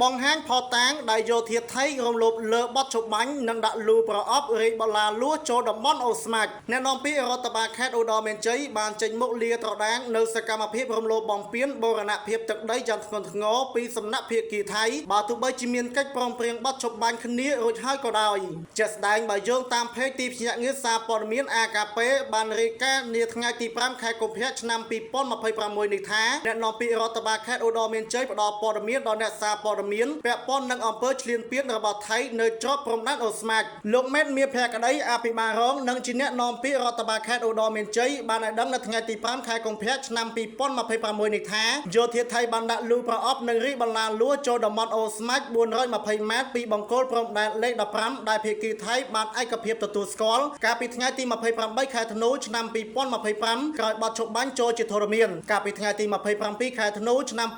បង្ហាញផតាងដែលយោធាថៃរំលោភលើបទច្បាញ់និងដាក់លូប្រអប់រេចបលាលួសចូលតំបន់អូស្មាច់អ្នកនាំពាក្យរដ្ឋបាលខេត្តឧត្តរមានជ័យបានចេញមុខលាត្រដាងនៅសកម្មភាពរំលោភបំពានបូរណភាពទឹកដីយ៉ាងធ្ងន់ធ្ងរពីសំណាក់ភាគីថៃបើទោះបីជាមានកិច្ចព្រមព្រៀងបទច្បាញ់គ្នារួចហើយក៏ដោយជាក់ស្ដែងបើយោងតាមផេកទីភ្នាក់ងារសារព័ត៌មាន AKP បានរាយការណ៍នាថ្ងៃទី5ខែកុម្ភៈឆ្នាំ2026នេះថាអ្នកនាំពាក្យរដ្ឋបាលខេត្តឧត្តរមានជ័យផ្ដល់ព័ត៌មានដល់អ្នកសារព័ត៌មានពាក់ព័ន្ធនឹងអំពើឈ្លានពានរបស់ថៃនៅច្រកព្រំដែនអូស្មាច់លោកម៉េតមៀភក្តីអភិបាលរងនិងជាអ្នកនាំពាក្យរដ្ឋបាលខេត្តឧត្តរមានជ័យបានឲ្យដឹងនៅថ្ងៃទី5ខែកុម្ភៈឆ្នាំ2026នេះថាយោធាថៃបានដាក់លូប្រអប់និងរីកបន្លាលួចូលតំបន់អូស្មាច់420ម៉ែត្រពីបង្គោលព្រំដែនលេខ15ដែលភាគីថៃបានឯកភាពទទួលស្គាល់កាលពីថ្ងៃទី28ខែធ្នូឆ្នាំ2025ក្រោយបទឈប់បាញ់ចូលជាធរមានកាលពីថ្ងៃទី27ខែធ្នូឆ្នាំ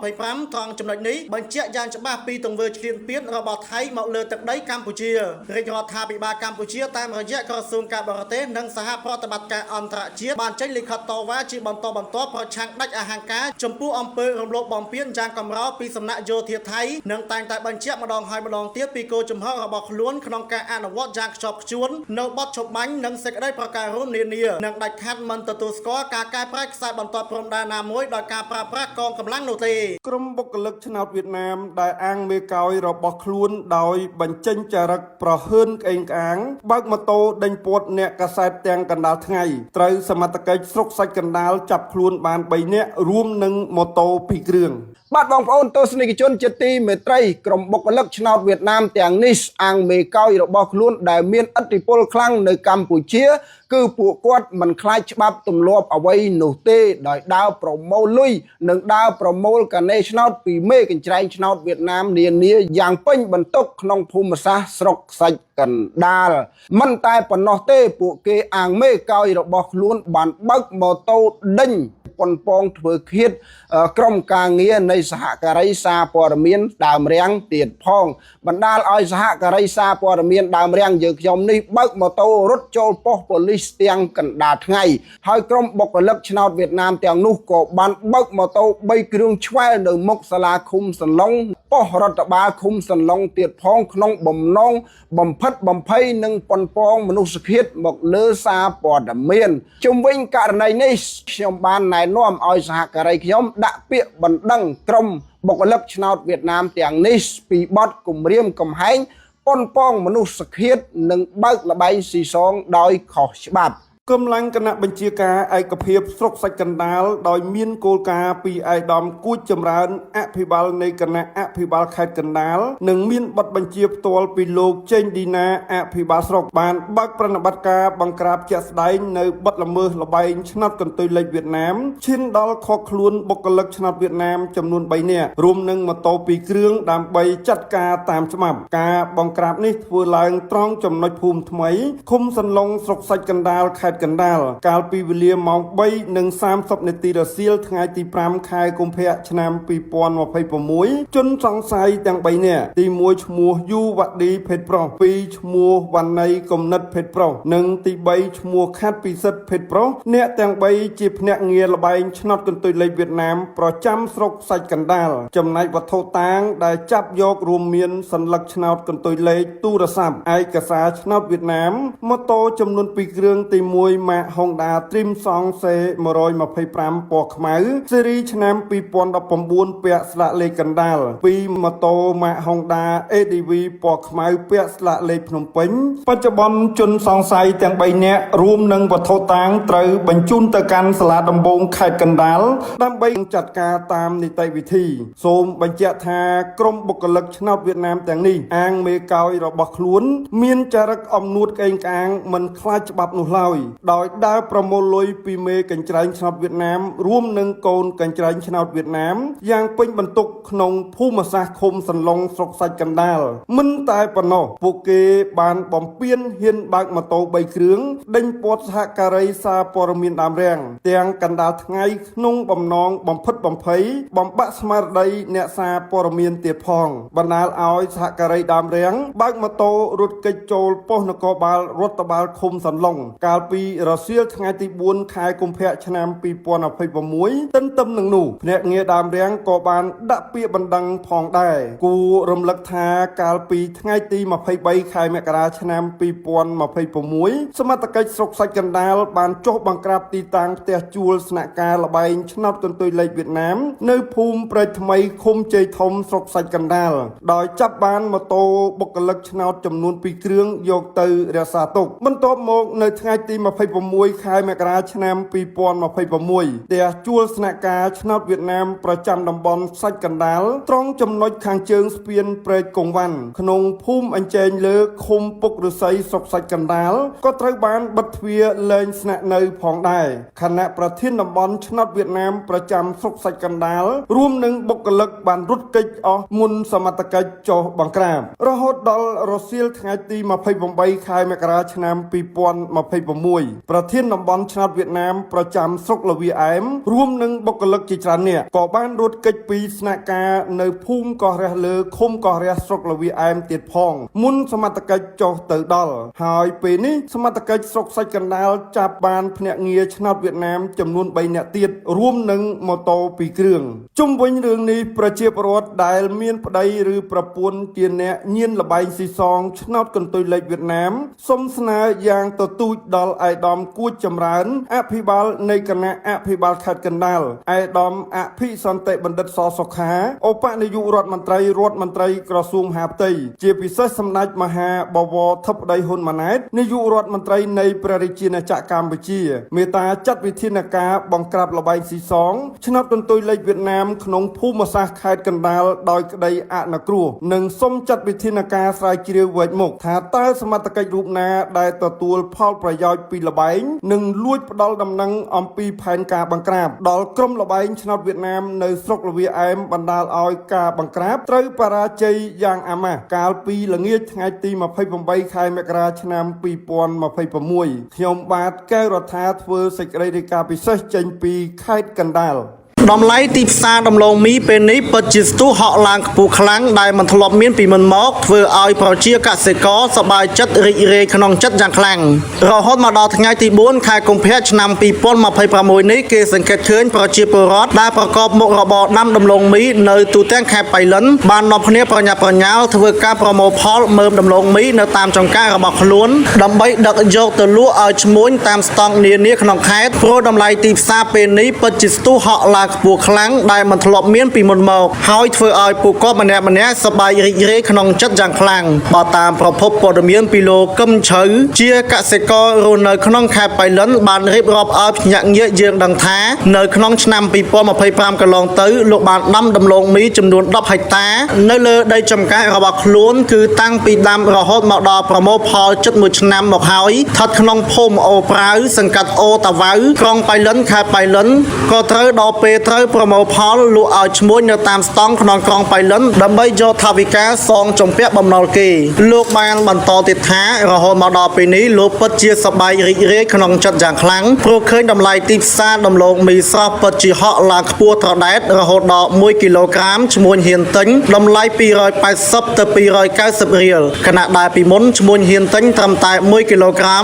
2025ត្រង់ចំណុចនេះបញ្ជាក់យ៉ាងច្បាស់ពីទង្វើឈ្លានពានរបស់ថៃមកលើទឹកដីកម្ពុជារាជរដ្ឋាភិបាលកម្ពុជាតាមរយៈក្រសួងការបរទេសនិងសហប្រតិបត្តិការអន្តរជាតិបានចេញលិខិតតវ៉ាជាបន្តបន្ទាប់ប្រឆាំងដាច់អហង្ការចំពោះអំពើរំលោភបំពានយ៉ាងកម្រោពីសំណាក់យោធាថៃនិងតែងតែបញ្ជាក់ម្ដងហើយម្ដងទៀតពីគោលជំហររបស់ខ្លួនក្នុងការអនុវត្តយ៉ាងខ្ជាប់ខ្ជួននៅបទច្បាញ់និងសេចក្តីប្រកាសរួមនានានិងដាច់ខាតមិនទទួលស្គាល់ការកែប្រែខ្សែបន្ទាត់ព្រំដែនណាមួយដោយការប្រើប្រាស់កងកម្លាំងនោះទេ ក្រុមបុគ្គលិកឆ្នោតវៀតណាមដែលអាងមេកោយរបស់ខ្លួនដោយបញ្ចេញចារិកប្រហើនក្អេងក្អាងបើកម៉ូតូដេញពួតអ្នកកាសែតទាំងកណ្ដាលថ្ងៃត្រូវសមត្ថកិច្ចស្រុកសាច់កណ្ដាលចាប់ខ្លួនបាន3នាក់រួមនឹងម៉ូតូ2គ្រឿង បាទបងប្អូនទស្សនិកជនជាទីមេត្រីក្រុមបុគ្គលិកឆ្នោតវៀតណាមទាំងនេះអាងមេកោយរបស់ខ្លួនដែលមានឥទ្ធិពលខ្លាំងនៅកម្ពុជា គឺពួកគាត់មិនខ្លាចច្បាប់ទម្លាប់អ្វីនោះទេដោយដើរប្រមូលលុយនិងដើរប្រមូលកាណេឆ្នោតពីមេកញ្ច្រែងឆ្នោតវៀតណាមនានាយ៉ាងពេញបន្ទុកក្នុងភូមិសាស្ត្រស្រុកខ្សាច់កណ្ដាលមិនតែប៉ុណ្ណោះទេពួកគេអាងមេកោយរបស់ខ្លួនបានបើកម៉ូតូដេញ ប៉ុនប៉ងធ្វើឃាតក្រុមការងារនៃសហការីសារព័ត៌មានដើមរាំងទៀតផងបណ្ដាលឲ្យសហការីសារព័ត៌មានដើមរាំងយើងខ្ញុំនេះបើកម៉ូតូរត់ចូលប៉ុស្តិ៍ប៉ូលីសទាំងកណ្ដាលថ្ងៃហើយក្រុមបុគ្គលិកឆ្នោតវៀតណាមទាំងនោះក៏បានបើកម៉ូតូ3គ្រឿងឆ្វែលនៅមុខសាលាឃុំសន្លងប៉ុស្តិ៍រដ្ឋបាលឃុំសន្លងទៀតផងក្នុងបំណងបំផិតបំភ័យនិងប៉ុនប៉ងមនុស្សឃាតមកលើសារព័ត៌មានជុំវិញករណីនេះខ្ញុំបានណែនាំឲ្យសហការីខ្ញុំដាក់ពាក្យបណ្ដឹងក្រុមបុគ្គលិកឆ្នោតវៀតណាមទាំងនេះពីបទគំរាមកំហែងប៉ុនប៉ងមនុស្សឃាតនិងបើកល្បែងស៊ីសងដោយខុសច្បាប់ កម្លាំងគណៈបញ្ជាការឯកភាពស្រុកសាច់កណ្ដាលដោយមានគោលការណ៍ពីឯកឧត្តមគួចចម្រើនអភិបាលនៃគណៈអភិបាលខេត្តកណ្ដាលនិងមានបទបញ្ជាផ្ទាល់ពីលោកចេងឌីណាអភិបាលស្រុកបានបើកប្រតិបត្តិការបង្ក្រាបជាក់ស្ដែងនៅបទល្មើសល្បែងឆ្នោតកន្ទុយលេខវៀតណាមឈានដល់ខកខ្លួនបុគ្គលិកឆ្នោតវៀតណាមចំនួន3នាក់រួមនឹងម៉ូតូ2គ្រឿងដើម្បីចាត់ការតាមច្បាប់ការបង្ក្រាបនេះធ្វើឡើងត្រង់ចំណុចភូមិថ្មីឃុំសន្លងស្រុកសាច់កណ្ដាលខេត្តកណ្ដាលកាលពីវេលាម៉ោង3:30នាទីរសៀលថ្ងៃទី5ខែកុម្ភៈឆ្នាំ2026ជនសង្ស័យទាំង3នាក់ទី1ឈ្មោះយូវ៉ាឌីភេទប្រុស2ឈ្មោះវ៉ាណីកំណិតភេទប្រុសនិងទី3ឈ្មោះខាត់ពិសិដ្ឋភេទប្រុសអ្នកទាំង3ជាភ្នាក់ងារល្បែងឆ្នោតកន្ទុយលេខវៀតណាមប្រចាំស្រុកសាច់កណ្ដាលចំណែកវត្ថុតាងដែលចាប់យករួមមានសន្លឹកឆ្នោតកន្ទុយលេខទូរស័ព្ទឯកសារឆ្នោតវៀតណាមម៉ូតូចំនួន2គ្រឿងទី1ម៉ាក Honda Dream Song C 125ពណ៌ខ្មៅស៊េរីឆ្នាំ2019ពាក់ស្លាកលេខកណ្ដាល2ម៉ូតូម៉ាក Honda ADV ពណ៌ខ្មៅពាក់ស្លាកលេខភ្នំពេញបច្ចុប្បន្នជនសង្ស័យទាំង3នាក់រួមនឹងវត្ថុតាងត្រូវបញ្ជូនទៅកាន់សាលាដំបងខេត្តកណ្ដាលដើម្បីចាត់ការតាមនីតិវិធីសូមបញ្ជាក់ថាក្រុមបុគ្គលិកឆ្នោតវៀតណាមទាំងនេះអាងមេកោយរបស់ខ្លួន មានចារិកអំនួតក្អេងក្អាងមិនខ្លាចច្បាប់នោះឡើយដោយដើរប្រមូលលុយពីមេកញ្ច្រែងឆ្នោតវៀតណាមរួមនឹងកូនកញ្ច្រែងឆ្នោតវៀតណាមយ៉ាងពេញបន្ទុកក្នុងភូមិសាស្ត្រឃុំសន្លងស្រុកសាច់កណ្ដាលមិនតែប៉ុណ្ណោះពួកគេបានបំពេញហ៊ានបើកម៉ូតូ3គ្រឿងដេញព័ទ្ធសហការីសារព័ត៌មានដើមរាំងទាំងកណ្ដាលថ្ងៃក្នុងបំណងបំផិតបំភ័យបំបាក់ស្មារតីអ្នកសារព័ត៌មានទៀតផងបណ្ដាលឲ្យសហការីដើមរាំងបើកម៉ូតូរត់គេចចូលប៉ុស្តិ៍នគរបាលរដ្ឋបាលឃុំសន្លងកាលពី រសៀលថ្ងៃទី4ខែកុម្ភៈឆ្នាំ2026ទន្ទឹមនឹងនោះភ្នាក់ងារដើមរាំងក៏បានដាក់ពាក្យបណ្ដឹងផងដែរគួររំលឹកថាកាលពីថ្ងៃទី23ខែមករាឆ្នាំ2026សមត្ថកិច្ចស្រុកខ្សាច់កណ្ដាលបានចុះបង្ក្រាបទីតាំងផ្ទះជួលស្នាក់ការល្បែងឆ្នោតកន្ទុយលេខវៀតណាមនៅភូមិព្រែកថ្មីឃុំជ័យធំស្រុកខ្សាច់កណ្ដាលដោយចាប់បានម៉ូតូបុគ្គលិកឆ្នោតចំនួន2គ្រឿងយកទៅរក្សាទុកបន្ទាប់មកនៅថ្ងៃទី26ខែមករាឆ្នាំ2026ផ្ទះជួលស្នាក់ការឆ្នោតវៀតណាមប្រចាំតំបន់ខ្សាច់កណ្ដាលត្រង់ចំណុចខាងជើងស្ពានព្រែកកងវ៉ាន់ក្នុងភូមិអញ្ជែងលើឃុំពុកឫស្សីស្រុកខ្សាច់កណ្ដាលក៏ត្រូវបានបិទទ្វារលែងស្នាក់នៅផងដែរខណៈប្រធានតំបន់ឆ្នោតវៀតណាមប្រចាំស្រុកខ្សាច់កណ្ដាលរួមនឹងបុគ្គលិកបានរត់គេចអស់មុនសមត្ថកិច្ចចុះបង្ក្រាបរហូតដល់រសៀលថ្ងៃទី28ខែមករាឆ្នាំ2026ប្រធានតំបន់ឆ្នោតវៀតណាមប្រចាំស្រុកល្វាឯមរួមនឹងបុគ្គលិកជាច្រើនអ្នកក៏បានរត់គេចពីស្នាក់ការនៅភូមិកោះរះលើឃុំកោះរះស្រុកល្វាឯមទៀតផងមុនសមត្ថកិច្ចចុះទៅដល់ហើយពេលនេះសមត្ថកិច្ចស្រុកខ្សាច់កណ្ដាលចាប់បានភ្នាក់ងារឆ្នោតវៀតណាមចំនួន3នាក់ទៀតរួមនឹងម៉ូតូ2គ្រឿងជុំវិញរឿងនេះប្រជាពលរដ្ឋដែលមានប្តីឬប្រពន្ធជាអ្នកញៀនល្បែងស៊ីសងឆ្នោតកន្ទុយលេខវៀតណាមសូមស្នើយ៉ាងទទូចដល់ឯកឧត្តមគួចចម្រើនអភិបាលនៃគណៈអភិបាលខេត្តកណ្ដាលឯកឧត្តមអភិសន្តិបណ្ឌិតសសុខាឧបនាយករដ្ឋមន្ត្រីរដ្ឋមន្ត្រីក្រសួងមហាផ្ទៃជាពិសេសសម្ដេចមហាបវរធិបតីហ៊ុនម៉ាណែតនាយករដ្ឋមន្ត្រីនៃព្រះរាជាណាចក្រកម្ពុជាមេត្តាចាត់វិធានការបង្ក្រាបល្បែងស៊ីសងឆ្នោតកន្ទុយលេខវៀតណាមក្នុងភូមិសាស្ត្រខេត្តកណ្ដាលដោយក្តីអនុគ្រោះនិងសូមចាត់វិធានការស្រាវជ្រាវវែកមុខថាតើសមត្ថកិច្ចរូបណាដែលទទួលផលប្រយោជន៍ពីល្បែងនិងលួចផ្ដល់ដំណឹងអំពីផែនការបង្ក្រាបដល់ក្រុមល្បែងឆ្នោតវៀតណាមនៅស្រុកល្វាឯមបណ្ដាលឲ្យការបង្ក្រាបត្រូវបរាជ័យយ៉ាងអាម៉ាស់កាលពីល្ងាចថ្ងៃទី28ខែមករាឆ្នាំ2026ខ្ញុំបាទកែវរដ្ឋាធ្វើសេចក្តីរាយការណ៍ពិសេសចេញពីខេត្តកណ្ដាល តម្លៃទីផ្សារដំឡូងមីពេលនេះពិតជាស្ទុះហក់ឡើងខ្ពស់ខ្លាំងដែលមិនធ្លាប់មានពីមុនមកធ្វើឲ្យប្រជាកសិករសប្បាយចិត្តរីករាយក្នុងចិត្តយ៉ាងខ្លាំងរហូតមកដល់ថ្ងៃទី4ខែកុម្ភៈឆ្នាំ2026នេះគេសង្កេតឃើញប្រជាពលរដ្ឋដែលប្រកបមុខរបរដាំដំឡូងមីនៅទូទាំងខេត្តបៃលិនបាននាំគ្នាប្រញាប់ប្រញាល់ធ្វើការប្រមូលផលមើមដំឡូងមីនៅតាមចម្ការរបស់ខ្លួនដើម្បីដឹកយកទៅលក់ឲ្យឈ្មួញតាមស្តង់នានាក្នុងខេត្តព្រោះតម្លៃទីផ្សារពេលនេះពិតជាស្ទុះហក់ឡើងខ្ពស់ខ្លាំងដែលមិនធ្លាប់មានពីមុនមកហើយធ្វើឲ្យពួកគាត់ម្នាក់ៗសប្បាយរីករាយក្នុងចិត្តយ៉ាងខ្លាំងបើតាមប្រភពព័ត៌មានពីលោកកឹមឆៅជាកសិកររស់នៅក្នុងខេត្តបៃលិនបានរៀបរាប់ឲ្យភ្នាក់ងារយើងដឹងថានៅក្នុងឆ្នាំ2025កន្លងទៅលោកបានដាំដំឡូងមីចំនួន10ហិកតានៅលើដីចម្ការរបស់ខ្លួនគឺតាំងពីដាំរហូតមកដល់ប្រមូលផលជិត1ឆ្នាំមកហើយស្ថិតក្នុងភូមិអូប្រាវសង្កាត់អូតាវ៉ៅក្រុងបៃលិនខេត្តបៃលិនក៏ត្រូវដល់ពេលត្រូវប្រមូលផលលក់ឲ្យឈ្មួញនៅតាមស្តង់ក្នុងក្រុងបៃលិនដើម្បីយកថវិកាសងជំពាក់បំណុលគេលោកបានបន្តទៀតថារហូតមកដល់ពេលនេះលោកពិតជាសប្បាយរីករាយក្នុងចិត្តយ៉ាងខ្លាំងព្រោះឃើញតម្លៃទីផ្សារដំឡូងមីស្រស់ពិតជាហក់ឡើងខ្ពស់ត្រដែតរហូតដល់1គីឡូក្រាមឈ្មួញហ៊ានទិញតម្លៃ280ទៅ290រៀលខណៈដែលពីមុនឈ្មួញហ៊ានទិញត្រឹមតែ1គីឡូក្រាម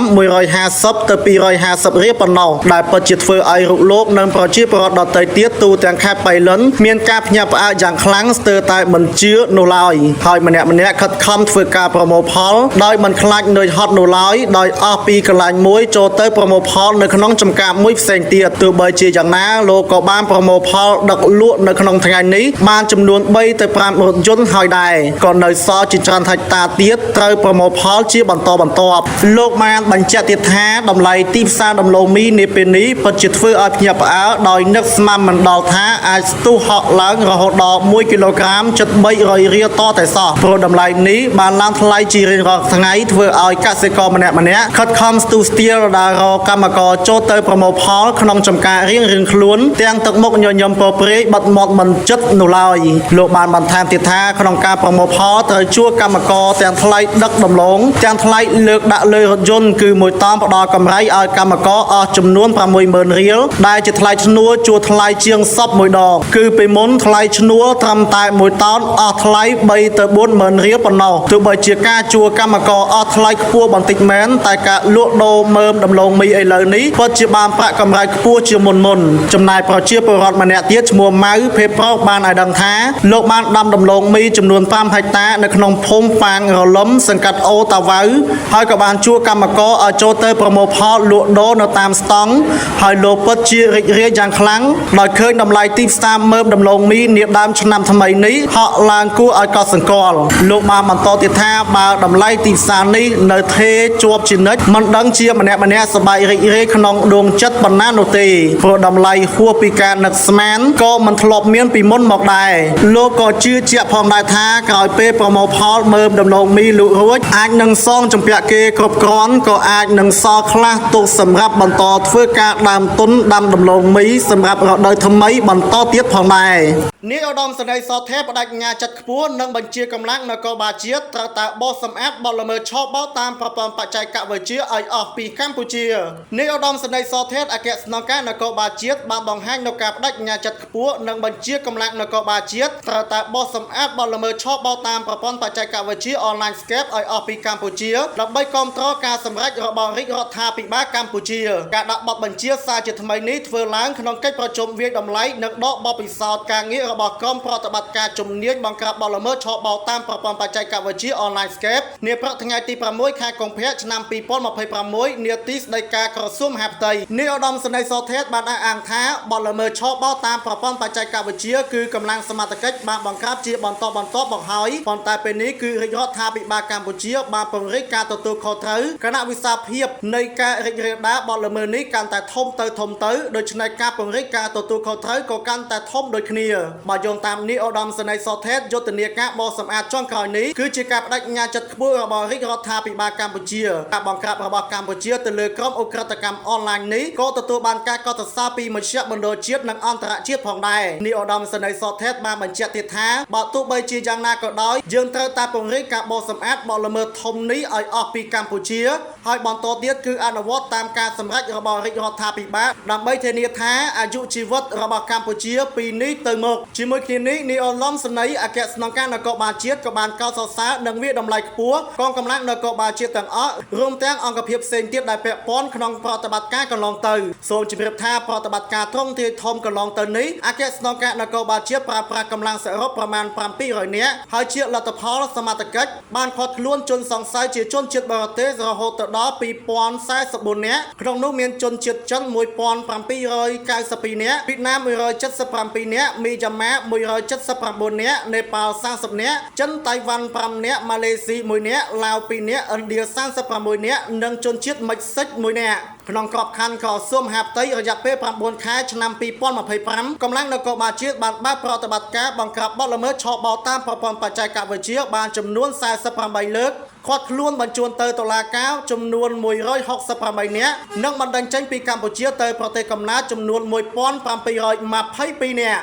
150ទៅ250រៀលប៉ុណ្ណោះដែលពិតជាធ្វើឲ្យរូបលោកនិងប្រជាពលរដ្ឋដទៃទៀតទូទាំងខេត្តបៃលិនមានការភ្ញាក់ផ្អើលយ៉ាងខ្លាំងស្ទើរតែមិនជឿនោះឡើយហើយម្នាក់ៗខិតខំធ្វើការប្រមូលផលដោយមិនខ្លាចនឿយហត់នោះឡើយដោយអស់ពីកន្លែងមួយចូលទៅប្រមូលផលនៅក្នុងចំការមួយផ្សេងទៀតទោះបីជាយ៉ាងណាលោកក៏បានប្រមូលផលដឹកលក់នៅក្នុងថ្ងៃនេះបានចំនួន3ទៅ5រថយន្តហើយដែរក៏នៅសល់ជាច្រើនហិកតាទៀតត្រូវប្រមូលផលជាបន្តបន្ទាប់លោកបានបញ្ជាក់ទៀតថាតម្លៃទីផ្សារដំឡូងមីនាពេលនេះពិតជាធ្វើឲ្យភ្ញាក់ផ្អើលដោយនឹកស្មានមិនដល់ថាអាចស្ទុះហក់ឡើងរហូតដល់1គីឡូក្រាមជិត300រៀលតតែសោះព្រោះតម្លៃនេះបានឡើងថ្លៃជារៀងរាល់ថ្ងៃធ្វើឲ្យកសិករម្នាក់ៗខិតខំស្ទុះស្ទាលដល់រកកម្មករចូលទៅប្រមូលផលក្នុងចំការរៀងៗខ្លួនទាំងទឹកមុខញញឹមពព្រាយបាត់មាត់មិនចិត្តនោះឡើយលោកបានបន្ថែមទៀតថាក្នុងការប្រមូលផលត្រូវជួលកម្មករទាំងថ្លៃដឹកដំឡូងទាំងថ្លៃលើកដាក់លើរថយន្តគឺមួយតង់ផ្ដល់កម្រៃឲ្យកម្មករអស់ចំនួន60000រៀលដែលជាថ្លៃឈ្នួលជួលថ្លៃ ជាងសពមួយដងគឺពីមុនថ្លៃឈ្នួលត្រឹមតែ1តោនអស់ថ្លៃ3ទៅ4ម៉ឺនរៀលប៉ុណ្ណោះទោះបីជាការជួលកម្មករអស់ថ្លៃខ្ពស់បន្តិចមែនតែការលក់ដូរមើមដំឡូងមីឥឡូវនេះពិតជាបានប្រាក់កម្រៃខ្ពស់ជាងមុនមុនចំណែកប្រជាពលរដ្ឋម្នាក់ទៀតឈ្មោះម៉ៅភេប្រុសបានឲ្យដឹងថាលោកបានដាំដំឡូងមីចំនួន5ហិកតានៅក្នុងភូមិប៉ាងរលឹមសង្កាត់អូតាវ៉ៅហើយក៏បានជួលកម្មករឲ្យចូលទៅប្រមូលផលលក់ដូរនៅតាមស្តង់ហើយលោកពិតជារីករាយយ៉ាងខ្លាំងដោយឃើញតម្លៃទីផ្សារមើមដំឡូងមីនាដើមឆ្នាំថ្មីនេះហក់ឡើងគួរឲ្យកត់សម្គាល់លោកបានបន្តទៀតថាបើតម្លៃទីផ្សារនេះនៅថេរជាប់ជានិច្ចមិនដឹងជាម្នាក់ម្នាក់សប្បាយរីករាយក្នុងដួងចិត្តប៉ុណ្ណានោះទេព្រោះតម្លៃហួសពីការនឹកស្មានក៏មិនធ្លាប់មានពីមុនមកដែរលោកក៏ជឿជាក់ផងដែរថាក្រោយពេលប្រមូលផលមើមដំឡូងមីលក់រួចអាចនឹងសងចម្ពាក់គេគ្រប់គ្រាន់ក៏អាចនឹងសល់ខ្លះទុកសម្រាប់បន្តធ្វើការដើមទុនដាំដំឡូងមីសម្រាប់រដូវថ្មីបន្តទៀតផងដែរនាយឧត្តមសេនីយ៍សថេបដិញ្ញាចិត្តខ្ពស់និងបញ្ជាកម្លាំងនគរបាលជាតិត្រូវតែបោសសម្អាតបទល្មើសឆបោកតាមប្រព័ន្ធបច្ចេកវិទ្យាឲ្យអស់ពីកម្ពុជានាយឧត្តមសេនីយ៍សថេបអគ្គស្នងការនគរបាលជាតិបានបង្ហាញនូវការបដិញ្ញាចិត្តខ្ពស់និងបញ្ជាកម្លាំងនគរបាលជាតិត្រូវតែបោសសម្អាតបទល្មើសឆបោកតាមប្រព័ន្ធបច្ចេកវិទ្យា online scam ឲ្យអស់ពីកម្ពុជាដើម្បីគាំទ្រការសម្រេចរបស់រាជរដ្ឋាភិបាលកម្ពុជាការដាក់បទបញ្ជាសារជាថ្មីនេះធ្វើឡើងក្នុងកិច្ចប្រជុំវាយតម្លៃនិងដកបទពិសោធន៍ការងាររបស់ក្រុមប្រតិបត្តិការជំនាញបង្ក្រាបបទល្មើសឆបោកតាមប្រព័ន្ធបច្ចេកវិទ្យា online scam នាព្រឹកថ្ងៃទី6ខែកុម្ភៈឆ្នាំ2026នាទីស្តីការក្រសួងមហាផ្ទៃនាយឧត្តមសេនីយ៍សថេតបានអះអាងថាបទល្មើសឆបោកតាមប្រព័ន្ធបច្ចេកវិទ្យាគឺកម្លាំងសមត្ថកិច្ចបានបង្ក្រាបជាបន្តបន្ទាប់មកហើយប៉ុន្តែពេលនេះគឺរាជរដ្ឋាភិបាលកម្ពុជាបានពង្រីកការទទួលខុសត្រូវគណៈវិសាភាពនៃការរីករាលដាលបទល្មើសនេះកាន់តែធំទៅធំទៅដូច្នេះការពង្រីកការទទួលខុសត្រូវក៏កាន់តែធំដូចគ្នាបើយោងតាមនាយឧត្តមសេនីយ៍សថេតយុទ្ធនាការបោសសម្អាតចុងក្រោយនេះគឺជាការបដិញ្ញាចិត្តខ្ពស់របស់រាជរដ្ឋាភិបាលកម្ពុជាការបង្ក្រាបរបស់កម្ពុជាទៅលើក្រុមឧក្រិដ្ឋកម្មអនឡាញនេះក៏ទទួលបានការកោតសរសើរពីមជ្ឈមណ្ឌលជាតិនិងអន្តរជាតិផងដែរនាយឧត្តមសេនីយ៍សថេតបានបញ្ជាក់ទៀតថាបើទោះបីជាយ៉ាងណាក៏ដោយយើងត្រូវតែពង្រីកការបោសសម្អាតបទល្មើសធំនេះឲ្យអស់ពីកម្ពុជាហើយបន្តទៀតគឺអនុវត្តតាមការសម្រេចរបស់រាជរដ្ឋាភិបាលដើម្បីធានាថាអាយុជីវិតរបស់កម្ពុជាពីនេះទៅមុខជាមួយគ្នានេះនាយឧត្តមសេនីយ៍អគ្គស្នងការនគរបាលជាតិក៏បានកោតសរសើរនិងវាយតម្លៃខ្ពស់កងកម្លាំងនគរបាលជាតិទាំងអស់រួមទាំងអង្គភាពផ្សេងទៀតដែលពាក់ព័ន្ធក្នុងប្រតិបត្តិការកន្លងទៅសូមជម្រាបថាប្រតិបត្តិការត្រង់ទ្រាយធំកន្លងទៅនេះអគ្គស្នងការនគរបាលជាតិប្រើប្រាស់កម្លាំងសរុបប្រមាណ700នាក់ហើយជាលទ្ធផលសមត្ថកិច្ចបានឃាត់ខ្លួនជនសង្ស័យជាជនជាតិបរទេសរហូតទៅដល់2044នាក់ក្នុងនោះមានជនជាតិចិន1792នាក់វៀតណាម177នាក់មីយ៉ាន់ម៉ា179នាក់នេប៉ាល់30នាក់ចិនតៃវ៉ាន់5នាក់ម៉ាឡេស៊ី1នាក់ឡាវ2នាក់ឥណ្ឌា36នាក់និងជនជាតិមិចស៊ិក1នាក់ក្នុងក្របខ័ណ្ឌក្រសួងមហាផ្ទៃរយៈពេល9ខែឆ្នាំ2025កម្លាំងនគរបាលជាតិបានបើកប្រតិបត្តិការបង្ក្រាបបទល្មើសឆបោកតាមប្រព័ន្ធបច្ចេកវិទ្យាបានចំនួន48លើកឃាត់ខ្លួនបញ្ជូនទៅតុលាការចំនួន168នាក់និងបណ្តេញចេញពីកម្ពុជាទៅប្រទេសកំណើតចំនួន1722នាក់។